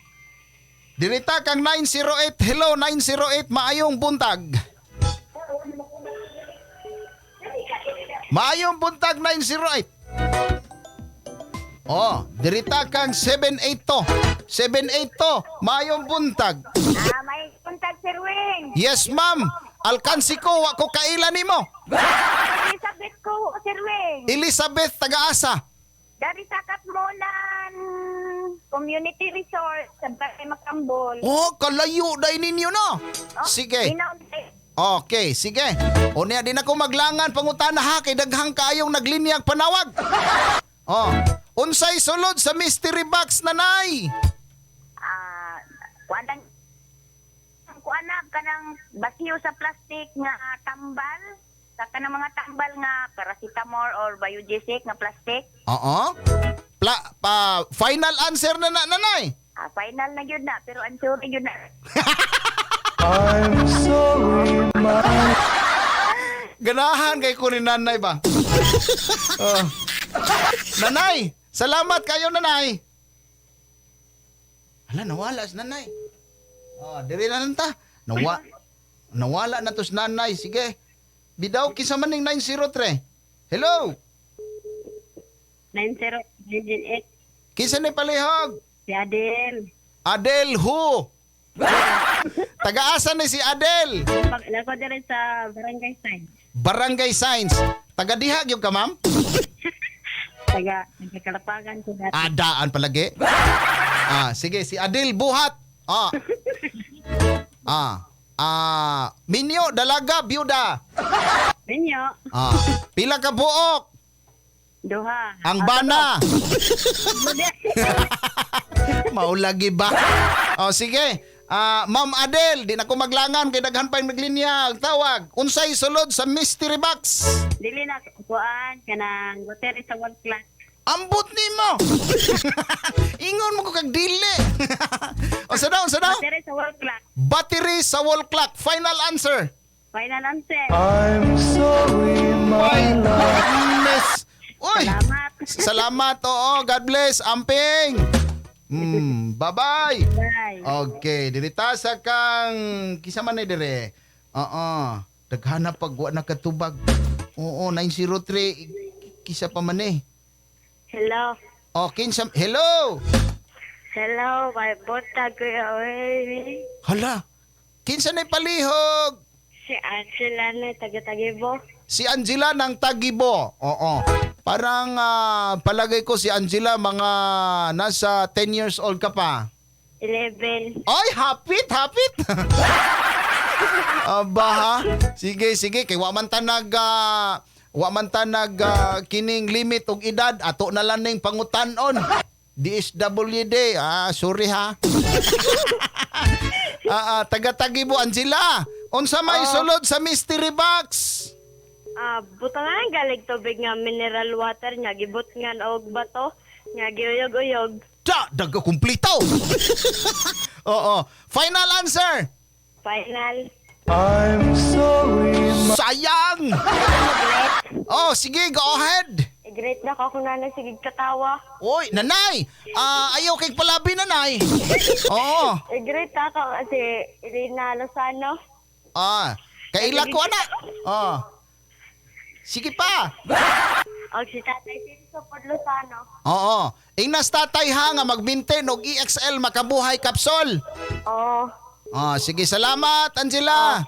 Dirita kang 908. Hello 908, maayong buntag. Maayong buntag 908. Oh, dirita kang 782. 782, maayong buntag. Ah, may buntag, Sir Wing. Yes, ma'am. Alkansi ko, wa ko kaila nimo. Elizabeth ko, Sir Wing. Elizabeth Tagaasa. Dari sa Katmonan Community Resort sa Barangay Makambol. Oh, kalayo day ninyo no. Sige. Ginaw- Okay, sige. O niya, di na ko maglangan pangutana ha kay daghang kaayong naglinyag panawag. Oh, unsay sulod sa mystery box nanay? Ah, kuan lang kuan na kanang basiyo sa plastic nga tambal sa kanang mga tambal nga paracetamol or biogesic nga plastic. Oo. Final answer na na nanay. Ah, final na gyud na pero ang sure gyud na. I'm sorry, ma. Ganahan kay ko ni nanay ba? Oh. Nanay, salamat kayo nanay. Hala, nawala si nanay. Oh, diri na lang ta. Nawala na to si nanay. Sige. Bidaw kinsa man ning 903. Hello. 9098. Kinsa ni palihog? Si Adel. Adel who? Tagaasa ni si Adel. Nako diri sa Barangay Side. Barangay Science. Taga diha gyud ka, ma'am? Taga Kalapagan ko dati. Adaan palagi. Ah, sige si Adel buhat. Ah. Ah. Ah, minyo dalaga byuda. Minyo. Ah, pila ka buok? Duha. Ang bana. Maulagi ba? Oh, sige. Ah, Ma'am Adel, di na ko maglangan kay daghan pa yung naglinya. Tawag. Unsay sulod sa mystery box? Dili na kuan kanang battery sa wall clock. Ambot nimo. Ingon mo ko kag dili. O sa daw, sa daw? Battery sa wall clock. Battery sa wall clock. Final answer. Final answer. I'm sorry, my goodness. Uy! Salamat. Salamat, oo. God bless. Amping. Bye-bye. Bye. Okay, dirita sa kang kisa man ni dire. Oo. Daghana pag wa nakatubag. Oo, 903 kisa pa man eh. Hello. Oh, kinsa Hello. Hello, may buntag Kuya Wayne. Hala. Kinsa ni palihog? Si Angela na taga-Tagibo. Si Angela ng Tagibo. Oo. Parang palagay ko si Angela mga nasa 10 years old ka pa. 11. Ay, hapit, hapit. Aba ha. Sige, sige kay wa man ta nag kining limit og edad ato na lang ning pangutan-on. DSWD. Ah, sorry ha. Taga-Tagibo Angela. Unsa may sulod sa mystery box? Ah, butangan galig tubig nga mineral water nga gibutngan og bato nga giuyog-uyog. Da, daga kumplito. Oo. Final answer. Final. I'm sorry. Sayang. Oh, sige, go ahead. I-great na ko kung nanay sige katawa. Oy, nanay. Ah, ayaw kay palabi nanay. Oo. I-great ako si Irina Lozano. Ah, kaila ko ana. Oh. Sige pa. Og si Tatay Sinso pod Lozano. Oo. Ingnas tatay ha nga magbinten og EXL Makabuhay Capsule. Oo. Ah, sige, salamat Angela.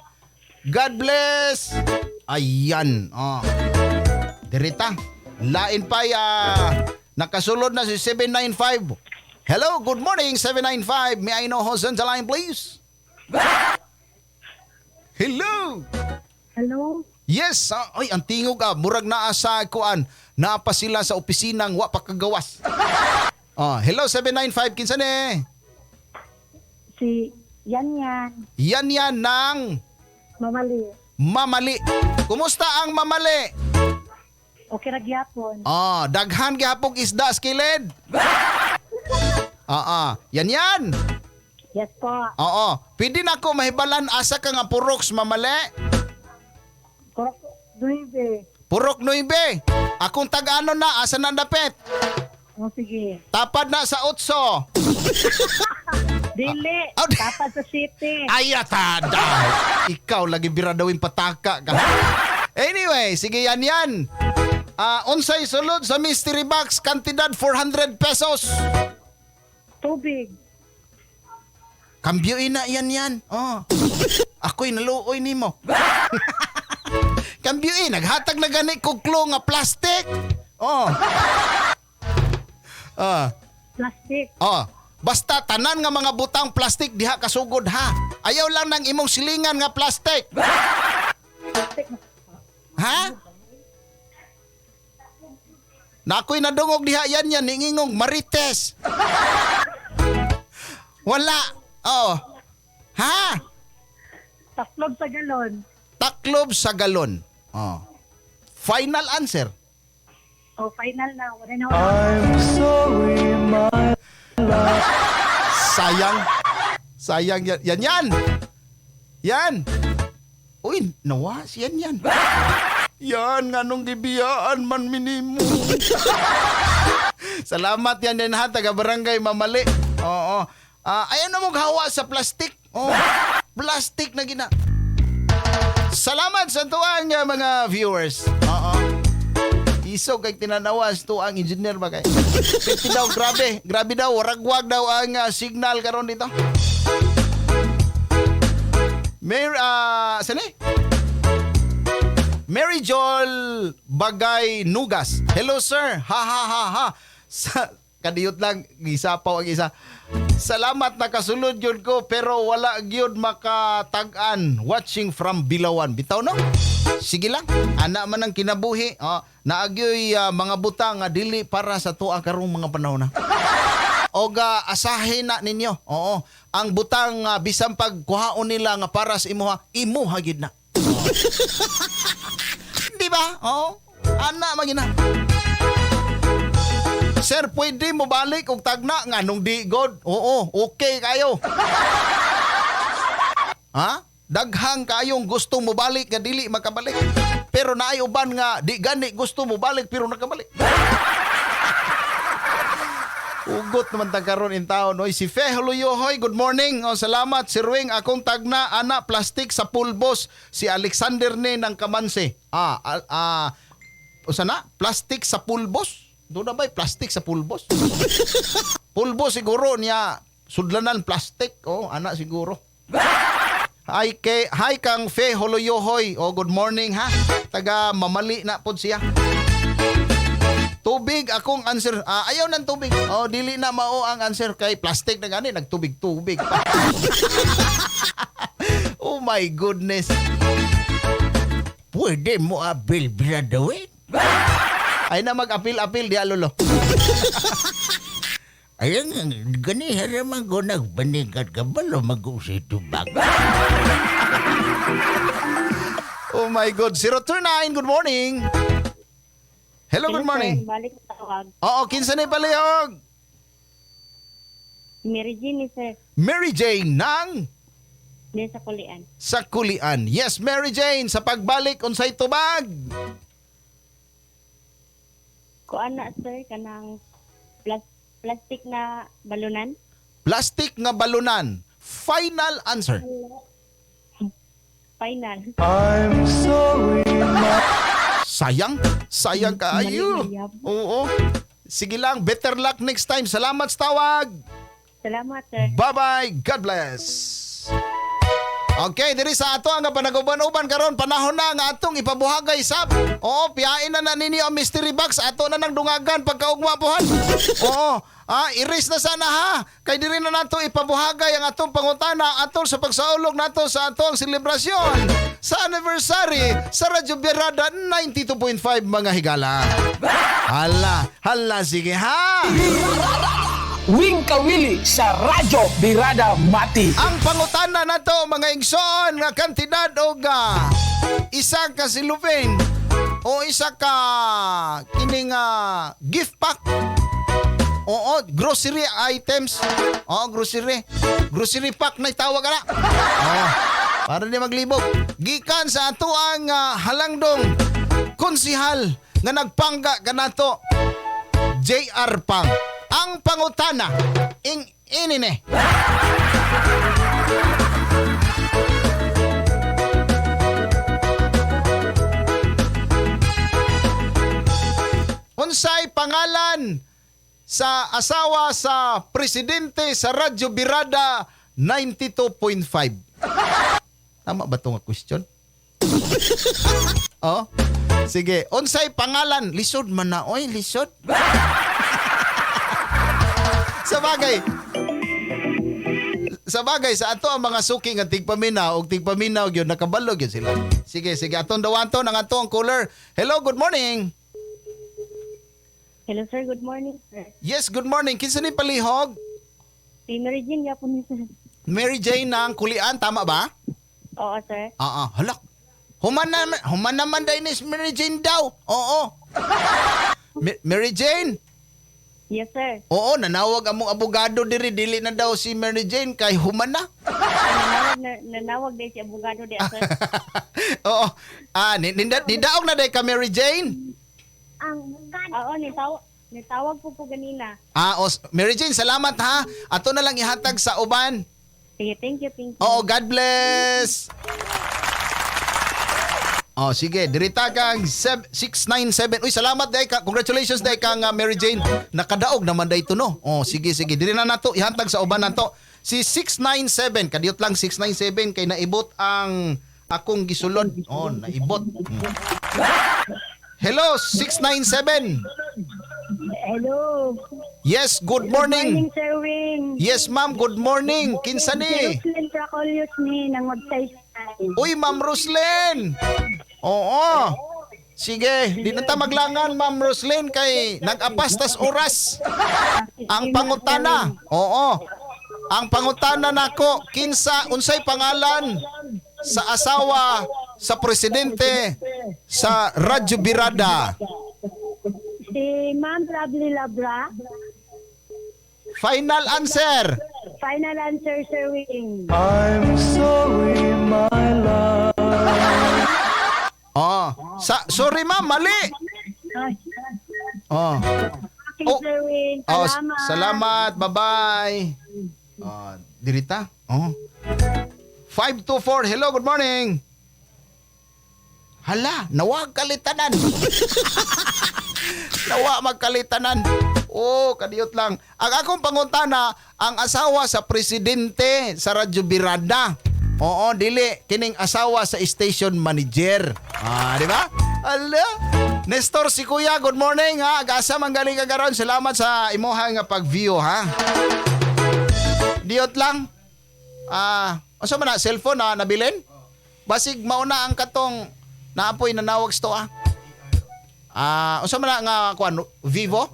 God bless. Ayan. Oh. Dirita. Lain pa ya. Nakasulod na si 795. Hello, good morning 795. May I know who's on the line please? Hello. Hello. Yes, ay ang tingog ah, murag naa sa kuan, naa pa sila sa opisinang wa pa kagawas. Oh, hello 795 kinsa ni? Si Yan yan. Yan yan ng Mamali. Mamali. Kumusta ang Mamali? Okay ra gyapon. Ah, daghan gihapong isda sa kilid. Ah, yan yan. Yes po. Oo. Pwede na ako mahibalan asa ka nga purok sa Mamali? Purok 9. Purok 9. Akong tag-ano na, asa na dapit? Oh, sige. Tapad na sa 8. Dili. Tapad sa city. Ay, atada. Ikaw lagi bira dawin pataka ka. Anyway, sige yan yan. Ah, unsay sulod sa mystery box kantidad 400 pesos. Tubig. Kambyuin na yan yan. Oh. Ako'y naluoy nimo. Kambyuin, naghatag na gani kog clue nga plastic. Oh. Ah. Plastic. Oh. Basta tanan nga mga butang plastic diha kasugod ha. Ayaw lang ng imong silingan nga plastic. Ha? Nakoy nadungog diha yan yan ningingong marites. Wala. Oh. Ha? Taklob sa galon. Taklob sa galon. Oh. Final answer. Oh, final na. Wala na. I'm sorry, my love. Sayang. Sayang yan. Yan yan. Yan. Uy, nawas. Yan yan. Yan, nga nung gibiyaan man minimo. Salamat yan din ha, taga barangay Mamali. Oo. Ah, ayaw na mong hawa sa plastic. Oh, plastic na gina. Salamat sa tuang mga viewers. Oo. Isog kay tinanawas to ang engineer ba kay. Piti daw grabe, grabe daw waragwag daw ang signal karon dito. Mary saan eh? Mary Jol Bagay Nugas. Hello sir. Ha ha ha ha. Sa kadiyot lang gisapaw ang isa. Salamat nakasulod gyud ko pero wala gyud makatag-an watching from Bilawan. Bitaw no? Sige lang. Ana man ang kinabuhi. Oh, naagyoy mga butang nga dili para sa tuwa karong mga panahon na. Oga asahin na ninyo. Oo. Ang butang bisan pag kuhaon nila nga para sa imuha, imuha gid na. Di ba? Oo. Ana magina. Sir, pwede mo balik og tagna nga nung di god. Oo, okay kayo. Ha? Daghang kayong gusto mo balik nga dili makabalik. Pero naay uban nga di gani gusto mo balik pero nakabalik. Ugot naman tang karon in taon. Oy, si Fe Huluyohoy, good morning. Oh, salamat Sir Wing, akong tagna ana plastic sa pulbos si Alexander ne ng Kamanse. Usa na? Plastic sa pulbos? Doon na ba'y plastic sa pulbos? Pulbos siguro niya sudlanan plastic. Oh, ana siguro. Hi kay hi kang Fe Holoyohoy. Oh, good morning ha. Taga Mamali na pod siya. Tubig akong answer. Ayaw ng tubig. Oh, dili na mao ang answer kay plastic na gani nagtubig-tubig pa. Oh my goodness. Pwede mo apil bradawin? Ay na mag-apil-apil di lolo. Ayun, gani haraman ko nagpaningkat ka balo mag-usay tubag. Oh my God. 029, good morning. Hello, good morning. Sir, balik sa tawag. Oo, kinsa ni palihog? Mary Jean, sir. Mary Jane ng Diyan sa Kulian. sa Kulian. Yes, Mary Jane, sa pagbalik unsay tubag? Kuan na, sir, kanang plastic na balunan. Plastic nga balunan. Final answer. Final. I'm sorry. Sayang. Sayang kaayo. Oo. Sige lang, better luck next time. Salamat sa tawag. Salamat, sir. Bye-bye. God bless. Okay, diri sa ato ang panaguban-uban karon panahon na nga atong ipabuhagay sab. Oo, piyain na na ninyo ang mystery box ato na nang dungagan pagkaugma pohan. Oo, iris na sana ha. Kay diri na nato ipabuhagay ang atong pangutana atol sa pagsaulog nato sa ato ang selebrasyon sa anniversary sa Radyo Birada 92.5 mga higala. Hala, hala sige ha. Wing Kawili sa Radyo Birada Mati. Ang pangutana nato mga igsoon nga kantidad og isa ka silupin o isa ka kining gift pack. Oo, grocery items. Oo, grocery. Grocery pack na itawag na. Oo, para di maglibog. Gikan sa ato ang halangdong konsihal nga nagpangga kanato, JR Pang. Ang pangutana ing inine. Unsay pangalan sa asawa sa presidente sa Radyo Birada 92.5? Tama ba itong question? Oh? Sige, unsay pangalan? Lisod man na, oy, lisod. Sa bagay sa ato ang mga suki nga tigpaminaw og tigpaminaw gyud, nakabalo gyud sila. Sige, sige, atong dawaton ang ato ang caller. Hello, good morning. Hello sir, good morning sir. Yes, good morning. Kinsa ni palihog? Si Mary Jane yapon ni sir. Mary Jane ng Kulian, tama ba? Oo sir. Oo, halak. Human naman dahil ni Mary Jane daw. Oo. Mary Jane? Yes sir. Oo, nanawag among abogado diri, dili na daw si Mary Jane kay human na. Nanawag na, nanawag din si abogado di sir. Oo. Ah, nidaog na day ka, Mary Jane. Oo, nitawag po ganina. Ah, os, Mary Jane, salamat ha. Ato na lang ihatag sa uban. Sige, thank you, thank you. Oo, God bless. Oh, sige, dirita kang 697. Uy, salamat day ka. Congratulations day kang Mary Jane. Nakadaog naman day to, no. Oh, sige, sige. Diri na nato ihatag sa uban nato. Si 697, kadiyot lang 697 kay naibot ang akong gisulod. Oh, naibot. Hello, 697. Hello. Yes, good morning. Good morning, Sir Wing. Yes, ma'am, good morning. Kinsa ni? Si Roslyn Procolius ni ng Magsaysay. Uy, Ma'am Roslyn. Oo. Sige, di na ta maglangan, Ma'am Roslyn, kay nag-apas tas oras. Ang pangutana. Oo. Ang pangutana nako, kinsa unsay pangalan sa asawa sa presidente sa Radyo Birada? Si Ma'am Lovely Labra. Final answer. Final answer, Sir Wing. I'm sorry, my love. Oh, sa sorry ma'am, mali. Oh. Okay, Sir Wing. Oh, Salamat. salamat. Bye-bye. Oh, dirita. Oh. 524. Hello, good morning. Hala, nawag kalitanan. Nawa magkalitanan. Oh, kadiyot lang. Ang akong pangutana, ang asawa sa presidente sa Radyo Birada. Oo, dili kining asawa sa station manager. Ah, di ba? Ala. Nestor si Kuya, good morning ha. Ag-asa man galing ka karon. Salamat sa imuha nga pag-view ha. Diot lang. Ah, unsa man na cellphone na nabilin? Basig mauna ang katong naapoy nanawag sto ah. Ah, unsa man na nga kuan, Vivo?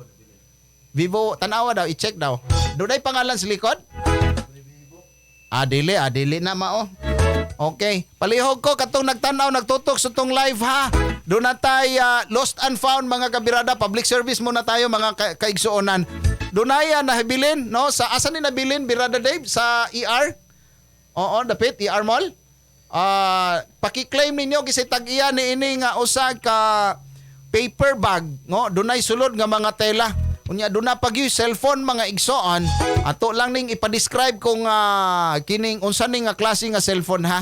Vivo, tanawa daw, i-check daw. Dunay pangalan sa likod? Ah, dili, ah, dili na mao. Okay. Palihog ko katong nagtanaw, nagtutok sa tong live ha. Doon na tayo lost and found, mga kabirada, public service muna tayo, mga kaigsuonan. Doon na nahabilin, no? Sa asa ni nabilin, Birada Dave, sa ER? Oo, dapit ER Mall. Ah, paki-claim ninyo kasi tag-iya ni ini nga usa ka paper bag, no? Dunay sulod nga mga tela. Unya duna pag yung cellphone, mga igsoon. Ato lang ning ipa-describe kung kining unsa ning nga klase nga cellphone ha.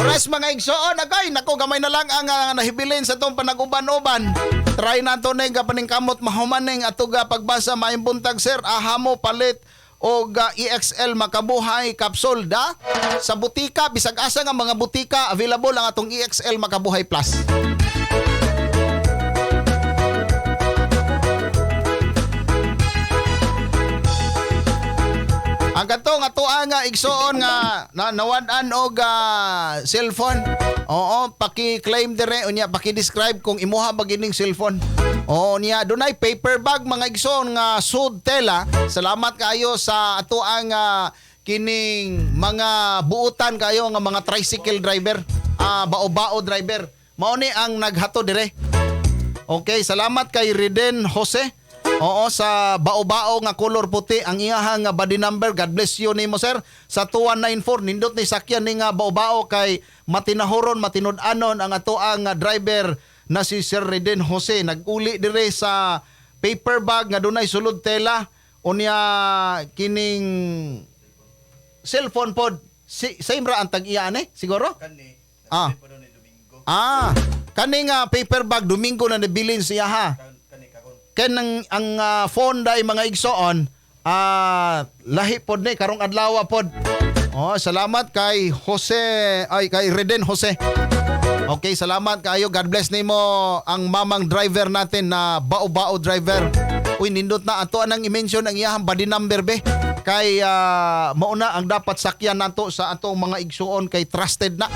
Oras, mga igsoon, agay nako, gamay na lang ang nahibilin sa tong panag-uban-uban. Try nato ning paningkamot mahuman ning ato ga pagbasa. Maayong buntag sir, ahamo palit og EXL Makabuhay capsule da sa butika, bisag asa nga mga butika available ang atong EXL Makabuhay Plus. Ang katong atoa nga igsoon nga na nawad-an og cellphone. Oo, paki-claim dire unya paki-describe kung imuha ba gining cellphone. Oh niya, dunay paper bag, mga igsoon, nga sud tela. Salamat kayo sa ato ang kining mga buutan kayo nga mga tricycle driver, bao-bao driver. Mao ni ang naghato dire. Okay, salamat kay Reden Jose. Oo, sa bao-bao nga kolor puti ang iyahang nga body number. God bless you nimo, sir. Sa 2194, nindot ni sakyan ni nga bao-bao kay matinahoron, matinud-anon ang ato ang driver na si Sir Reden Jose. Naguli dire sa paper bag nga dunay sulod tela, unya kining cellphone pod. Si, same ra ang tag-iya ani siguro? Kani. Ah. Kani nga paper bag, Domingo na nabilin siya ha. Ken ang phone dai, mga igsoon, lahi pod ni karong adlaw pod. Oh, salamat kay Jose, ay, kay Reden Jose. Okay, salamat kayo. God bless nimo ang mamang driver natin na bao-bao driver. Uy, nindot na ato anang i-mention ang iyahang body number be. Kay mauna ang dapat sakyan nato sa atong mga igsuon kay trusted na.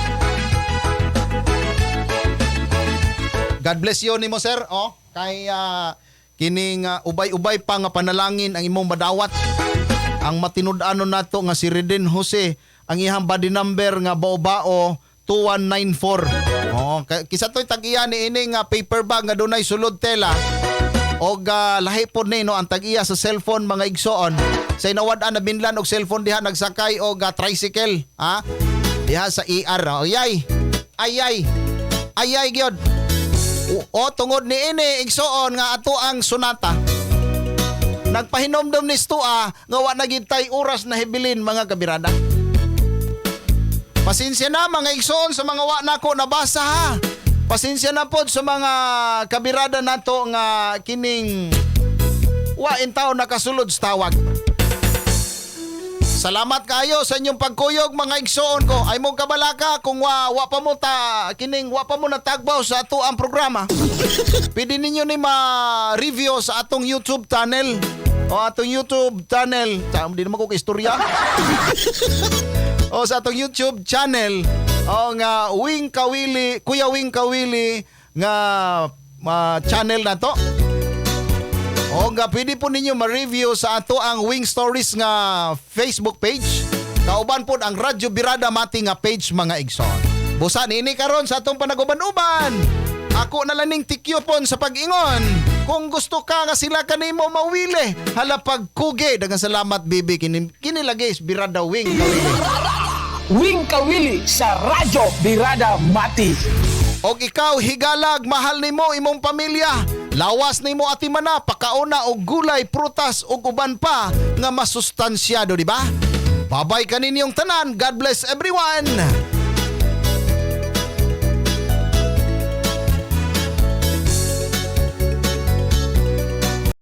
God bless you nimo, sir. Oh, kay kining ubay-ubay pa nga panalangin ang imong madawat. Ang matinud-anon nato nga si Reden Jose, ang iyang body number nga bao-bao 2194. Oh, kisa to'y tag-iya ni ini nga paper bag nga dunay sulod tela. Og lahi pod ni no ang tag-iya sa cellphone, mga igsoon. Sa inawad-an na binlan og cellphone diha nagsakay og tricycle, ha? Diha sa ER. Oh, ayay. Ayay. Ayay gyud. O, tungod ni ini, igsoon, nga ato ang sunata. Nagpahinomdom ni Stua nga wa na gid tay oras na hibilin, mga kabirada. Pasensya na, mga igsoon, sa mga wa nako nabasa ha. Pasensya na pod sa mga kabirada nato nga kining wa intaw nakasulod sa tawag. Salamat kayo sa inyong pagkuyog, mga igsoon ko. Ay mo kabalaka kung wa pa mo ta kining wa pa mo natagbaw sa ato ang programa. Pwede ninyo ni ma-review sa atong YouTube channel. O atong YouTube channel. Ta, di naman ko istorya. O sa atong YouTube channel. O nga Wing Kawili, Kuya Wing Kawili nga channel na to. O nga pwede po ninyo ma-review sa ato ang Wing Stories nga Facebook page. Kauban po ang Radyo Birada Mati nga page, mga igsoon. Busa niini karon sa atong panaguban-uban. Ako na lang ning tikyupon sa pag-ingon. Kung gusto ka nga sila kanimo mawili, hala pagkugi. Daghang salamat, bibi, kini kini lagi is Birada Wing Kawili. Wing Kawili sa Radyo Birada Mati. Og ikaw higalag, mahal nimo imong pamilya. Lawas nimo atimana, pakauna og gulay, prutas ug uban pa nga masustansyado, di ba? Babay kaninyong tanan. God bless everyone.